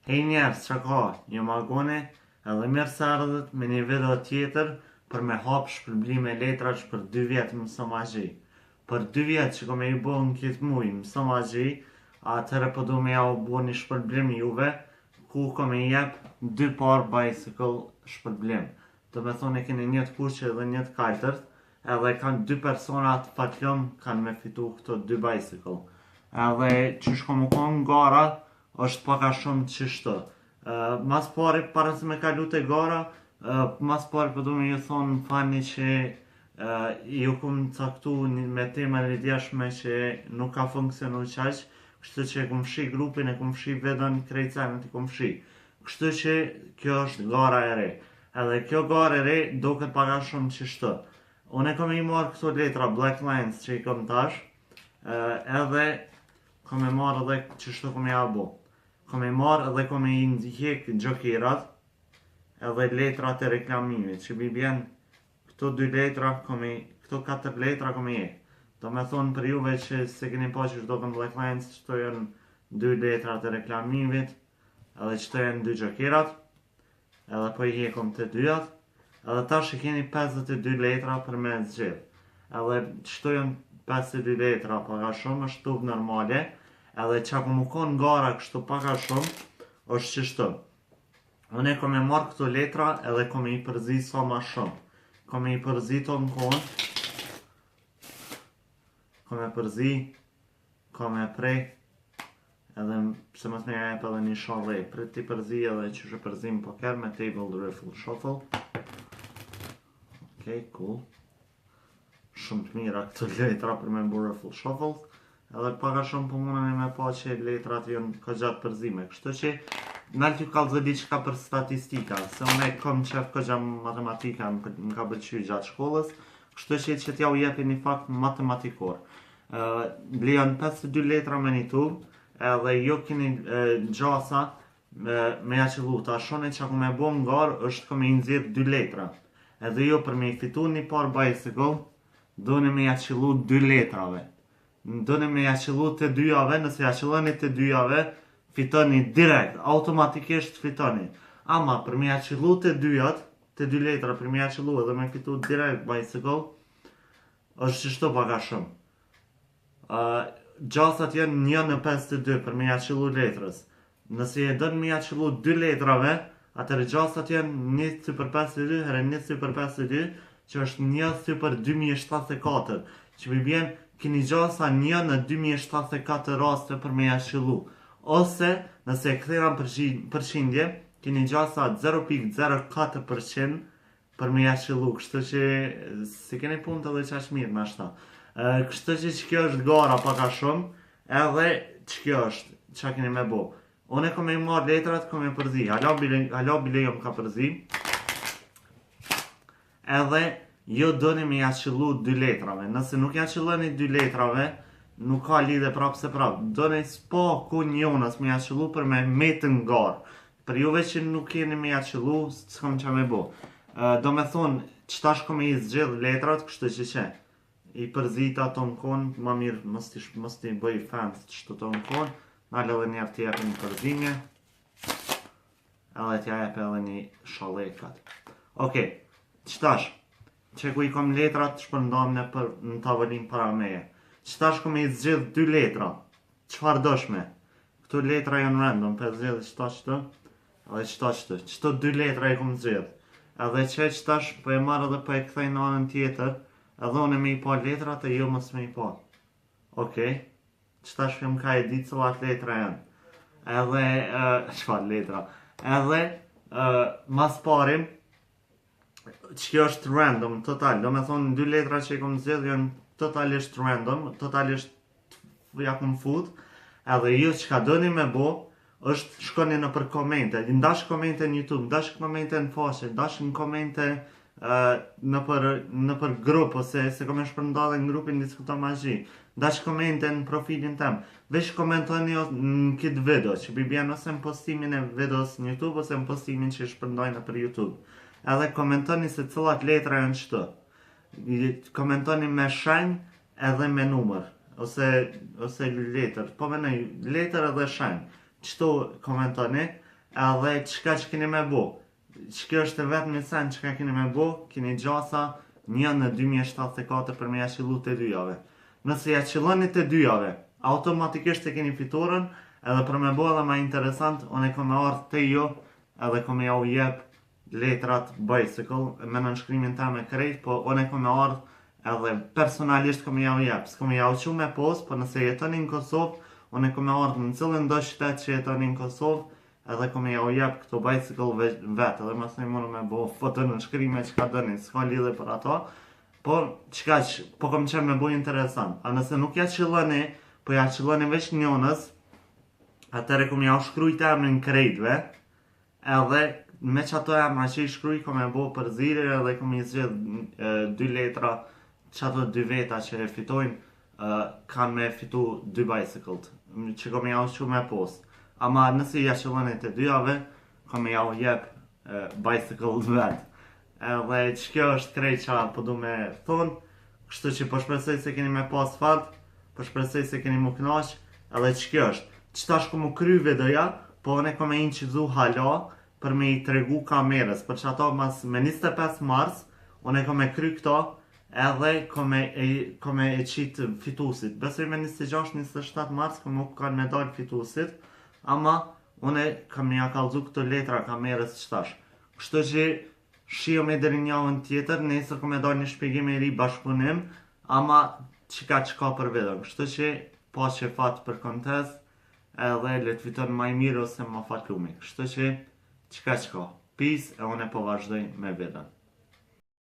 Hej njerëz, ça ka? Jam Agoni, edhe mirë se erdhët me një video tjetër për me hap shpërblime letrash për 2 vjet mëso magji. Për 2 vjet që kom e ju bo në këtë muj mëso magji, atëherë po du me jau bo një shpërblim juve, ku kom e jep 2 par bicycle shpërblim. Do me thonë e keni një të kuqe dhe një të kaltërt, edhe kanë dy persona të fatlum kanë me fitu këto dy bicycle. Edhe qysh ka me konë gara, është pak a shumë qështu. Uh, mas pari, para se me kalu te gara, uh, mas pari po du me ju thonë më falni që uh, ju kum caktu me temën e djeshme që nuk ka funksionu qaq, kështu që e kum fshi grupin, e kum fshi videon, krejt senet i kum fshi. Kështu që kjo është gara e re. Edhe kjo garë e re duket pak a shumë qështu. Unë e kom i marrë këto letra Black Lines që i kom tash, edhe kom e marrë edhe qështu kom ja bo. Kom e marrë edhe kom e i hjek xhokerat, edhe letrat e reklamimit, që bi bjen këto dy letra, kom i, këto katër letra kom i hjek. Do me thonë për juve që se keni pa që duken Black Lines, qëto janë dy letrat e reklamimit, edhe qëto janë dy xhokerat, edhe po i hjekom të dyjat, edhe tash i keni 52 letra për me zgjedh. Edhe qëto janë 52 letra, pak a shumë është tubë normale, edhe qa ka me konë gara kështu pak a shumë, është qështu. Unë e kom e marrë këto letra edhe kom e i përzi sa ma shumë. Kom e i përzi të në konë, kom e përzi, kom e prej, edhe pse mos me jep edhe një shalle, prit t'i përzi edhe qysh e përzim poker me table riffle shuffle. Okej, cool. Shumë të mira këto letra për me bu riffle shuffle. Edhe pak a shumë po mundemi me pa që letrat janë kogja të përzime. Kështu që nalt ju kallzoj diçka për statistika, se unë e kom qef kogja matematika, më, më ka pëlqy gjatë shkollës, kështu që që t'ja u jepi një fakt matematikor. Uh, janë 52 letra me një tub, edhe jo keni uh, gjasa me, me ja qëllu. Ta shone që ku me bo në garë është ko me i nxjerr dy letra. Edhe jo për me i fitu një par bicycle, doni me ja qëllu dy letrave. Doni me ja qëllu të dyjave, nëse ja qëlloni të dyjave, fitoni direkt, automatikisht fitoni. Ama për me ja qëllu të dyjat, të dy letra për me ja qëllu edhe me fitu direkt bicycle, është qështu pak a shumë. Uh, gjasat janë 1 në 52 për me ja qëllu letrës. Nëse e don me ja qëllu dy letrave, atëherë gjasat janë 1 super 52 herë 1 super 52, që është 1 super 2074, që mi bjen keni gjasa 1 në 2074 raste për me ja qëllu. Ose, nëse e kthejmë përqindje, keni gjasa 0.04% për me ja qëllu, kështu që se keni punë të dhe qaq mirë nashta. Kështu që që kjo është gara pak a shumë, edhe që kjo është, që keni me bo. Unë e kom e marrë letrat, kom e përzi, hala bile, hala bile jom ka përzi, edhe jo doni me ja qëllu dy letrave. Nëse nuk ja qëlloni dy letrave, nuk ka lidhe prapë se prapë. Doni s'po ku njonës me ja qëllu për me metë në garë. Për juve që nuk keni me ja qëllu, s'kam qa me bo. Do me thonë, që tash kom e i zgjedh letrat, kështu që që. I përzita ato në konë, ma mirë mos t'i mos t'i bëj fans qëto të në konë. Nalë edhe njerë t'ja jep një përzimje. Edhe t'ja jep edhe një shallekat. Okej, që tash, që ku i kom letrat, shpërndam në, për, në tavolin para meje. Që tash kom e i zgjedh dy letra, Çfarë doshme? Këto letra janë random, pe zgjedh qëta qëto, edhe qëta qëto. Qëto dy letra i kom zgjedh. Edhe që që tash po e marr edhe po e kthej në anën tjetër, edhe unë me i pa letrat e jo mos me i pa. Okej. Që tash jam ka e di cilat letra janë. Edhe, uh, çfarë letra? Edhe, uh, mas parim, që kjo është random, total, do me thonë dy letra që i kom zgjedh janë totalisht random, totalisht ja kom fut, edhe ju çka doni me bo, është shkoni në për komente, ndash komente në YouTube, ndash komente në faqe, ndash në komente uh, në për në për grup ose se kom e shpërnda dhe në grupin Diskuto Magji, ndash komente në profilin tem, veç komentoni në këtë video, që bi bjen ose në postimin e videos në YouTube ose në postimin që shpërndaj në për YouTube. Edhe komentoni se cilat letra janë qëto. Komentoni me shenjë edhe me numër ose ose letër. Po mendoj letër edhe shenjë. Qëto komentoni. Edhe çka që keni me bo? Qikjo është e vetmi sen çka keni me bo, keni gjasa 1 në 2074 për me ja qillu të dyjave. Nëse ja qilloni të dyjave, automatikisht e keni fitoren, edhe për me bo edhe ma interesant, unë e kom me ardhë te ju, edhe kom me jau jep letrat bicycle, me nënshkrimin tem e krejt, po unë e kom me ardhë edhe personalisht kom me jau jep, s'kom me jau çu me post, po nëse jetoni në Kosovë, unë e kom me ardhë në cilin do qytet që jetoni në Kosovë, edhe kom me jau jep këto bicycle vetë, edhe masnej mundë me bo foto nënshkrime çka doni, s'ka lidhje për ato, po çka që, po kom qef me bo interesant, a nëse nuk ja qilloni, po ja qilloni veç njënës, atëherë kom jau shkrujt emrin krejtve, Edhe me qato emra që i shkruj kom e bo përzirje edhe kom i zgjedh dy letra qato dy veta që e fitojnë kanë me fitu dy bicycle që kom jau çu me post. Ama nëse ja qëlloni të dyjave, kom jau jep bicycle vet. Edhe që kjo është krejt që po du me thonë, kështu që po shpresoj se keni me pas fat, po shpresoj se keni mu knaq, edhe që kjo është. Që tash ku mu kry videoja, po unë kom me inçizu hala për me i tregu kamerës, për që ato mas me 25 mars, unë kom me kry këto, edhe kom me e, kom me e qitë fitusit. Besoj me 26-27 mars kom mu kanë me dalë fitusit, ama unë kam me ja kallzu këto letra kamerës që tash. Kështu që shihemi deri në javën tjetër, nesër kom me dalë një shpjegim i ri bashkëpunim, ama çka çka për videon. Kështu që paçi fat për kontest, edhe le të fiton ma i mirë ose ma fatlumi. Kështu që çka çka. Peace e unë po vazhdoj me videon.